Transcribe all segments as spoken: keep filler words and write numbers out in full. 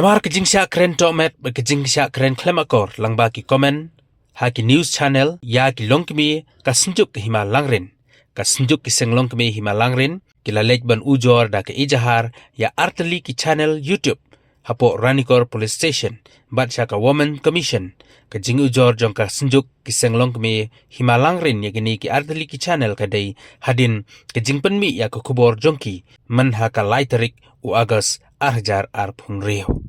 Namar ka jingshah kren tohmet bad ka jingshah kren khlem akor lyngba ki comment ha ki news channel ïa ki longkmie ka Synjuk ka Hima Langrin. Ka Synjuk ki Seng Longkmie Hima Langrin ki la leit ban ujor da ka ejahar ïa artylli ki channel YouTube hapoh Ranikor Police Station bad sha ka Women Commission. Ka jingujor jong ka Synjuk ki Seng Longkmie Hima Langrin ïa kine ki artylli ki channel ka dei hadien ka jingpynmih ïa ka khubor jong ki man ha ka lai tarik u August ar hajar arphew hynriew.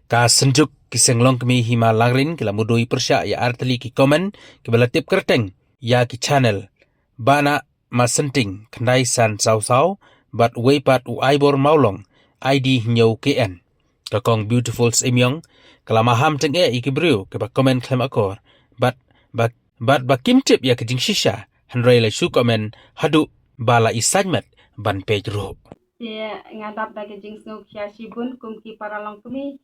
Ka Synjuk ki Seng Longkmie Hima Langrin ki la mudui pyrshah ïa artylli ki comment kiba la tip kyrteng ïa ki channel Bana Masenting Khyndai San Saw Saw bad wei pat u Aibor Mawlong I D Hynñiew K N. Ka Kong Beautiful Semiong ka la maham tyngeh ïa ki briew kiba comment khlem akor bad ba bad ba kim tip ïa ka jingshisha hynrei la shu comment haduh ba la i sait met ban peit ruh. Te nga dap da ka jingsngewkhia shibun kum ki para longkmie.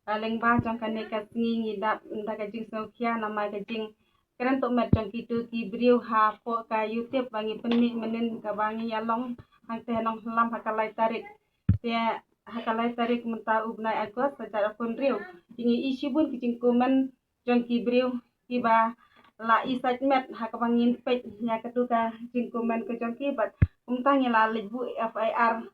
Lyngba jong kane ka sngi ngi dap da ka jingsngewkhia namar ka jingkren tohmet jong kito ki briew hapoh ka YouTube ba ngi pynmih mynnin kaba ngi ïalong hangtei ha Nonghylam ha ka lai tarik. Te ha ka lai tarik mynta u bnai August hajar arphew hynriew. Te ngi i shibun ki jingcomment jong ki briew kiba la i sait met ha kaba ngin peit ïa katu ka jingcomment ka jong ki bad kumta ngi la leit buh F I R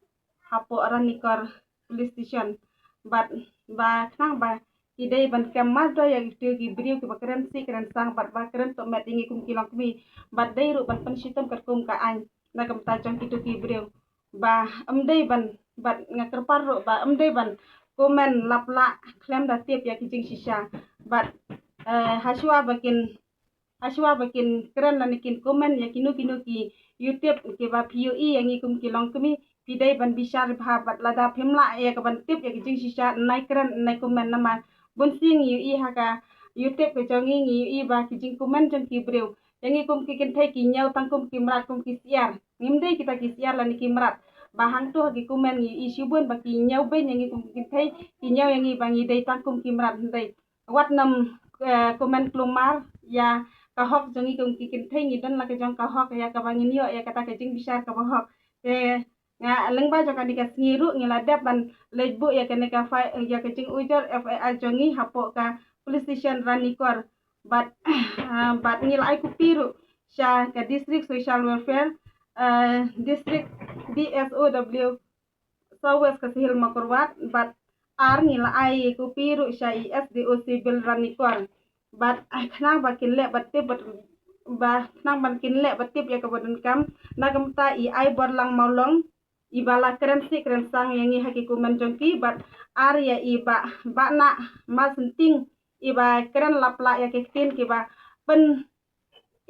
hapoh Ranikor Police Station bad ba khnang ba ki dei ban kem mardor ïa kito ki briew kiba kren sih kren sang bad ba kren tohmet ïa ngi kum ki longkmie bad dei ruh ban pynshitom katkum ka aiñ na ka bynta jong kito ki briew. Ba ym dei ban bad nga kyrpad ruh ba ym dei ban comment laplah khlem da tip ïa ki jingshisha bad eh, hashwa ba kin hashwa ba kin kren lane kin comment ïa kino kino ki YouTube kiba phi ïohi ïa ngi kum ki longkmie phi dei ban bishar bha bad lada phim lah ïa ka ban tip ïa ki jingshisha nai kren nai comment namar bun sien ngi ïohi ha ka YouTube ka jong ngi ngi ïohi ba ki jingcomment jong ki briew ïa ngi kum ki kynthei ki ñiew tang kum ki mrad kum ki syiar. Ngim dei kita ki syiar lane ki mrad. Ba hangto ha ki comment ngi i shibun ba ki ñiew beiñ ïa ngi kum ki kynthei ki ñiew ïa ngi ba ngi dei tang kum ki mrad hynrei wat nym eh, comment kulmar ïa ka hok jong ngi kum ki kynthei ngi don la ka jong ka hok ïa kaba ngin ïoh ïa kata ka jingbishar kaba hok. Te nga lyngba jong kane ka sngi ruh ngi la dep ban leit buh ïa kane ka fai ïa ka jingujor F I R jong ngi hapoh ka police station Ranikor bad ah, bad ngi la ai copy ruh sha ka District Social Welfare eh, District D S O W South West Khasi Hills Mawkyrwat bad ar ngi la ai copy ruh sha i S D O Civil Ranikor bad ah, khnang ba kin leh ba tip bad ba khnang ba kin leh ba tip ïa kaba donkam na ka bynta i Aiborlang Mawlong iba la kren sih kren sang ïa ngi ha ki comment jong ki bad ar ïa i Bah Bah Nah Masenting iba kren laplah ïa ki ktien kiba pyn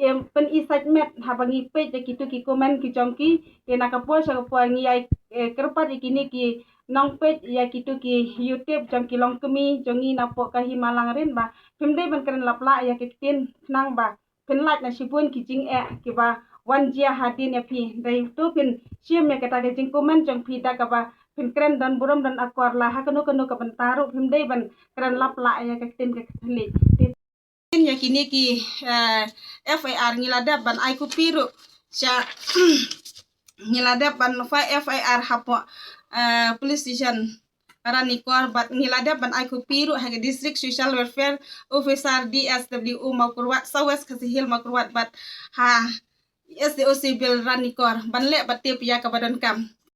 em, pyn i sait met haba ngi peit ïa kito ki comment ki jong ki. Te na ka por sha ka por ngi ai eh, kyrpad ïa kine ki nongpeit ïa kito ki YouTube jong ki longkmie jong ngi napoh ka Hima Langrin ba phim dei ban kren laplah ïa ki ktien khnang ba phin lait na shibun ki jingeh kiba wan jia hadien ïa phi. Dei to phin shim ïa kata ka jingcomment jong phi da kaba phin kren don burom don akor la ha kano kano ka bynta ruh phim dei ban kren laplah ïa ka ktien ka thylliej. Te ïa kine ki eh, F I R ngi la dep ban ai copy ruh sha ngi la dep ban file F I R hapoh eh, police station Ranikor bad ngi la dep ban ai copy ruh ha ka District Social Welfare Officer D S W O Mawkyrwat South West Khasi Hills Mawkyrwat bad ha S D O Civil Ranikor ban leh ba tip ïa kaba donkam.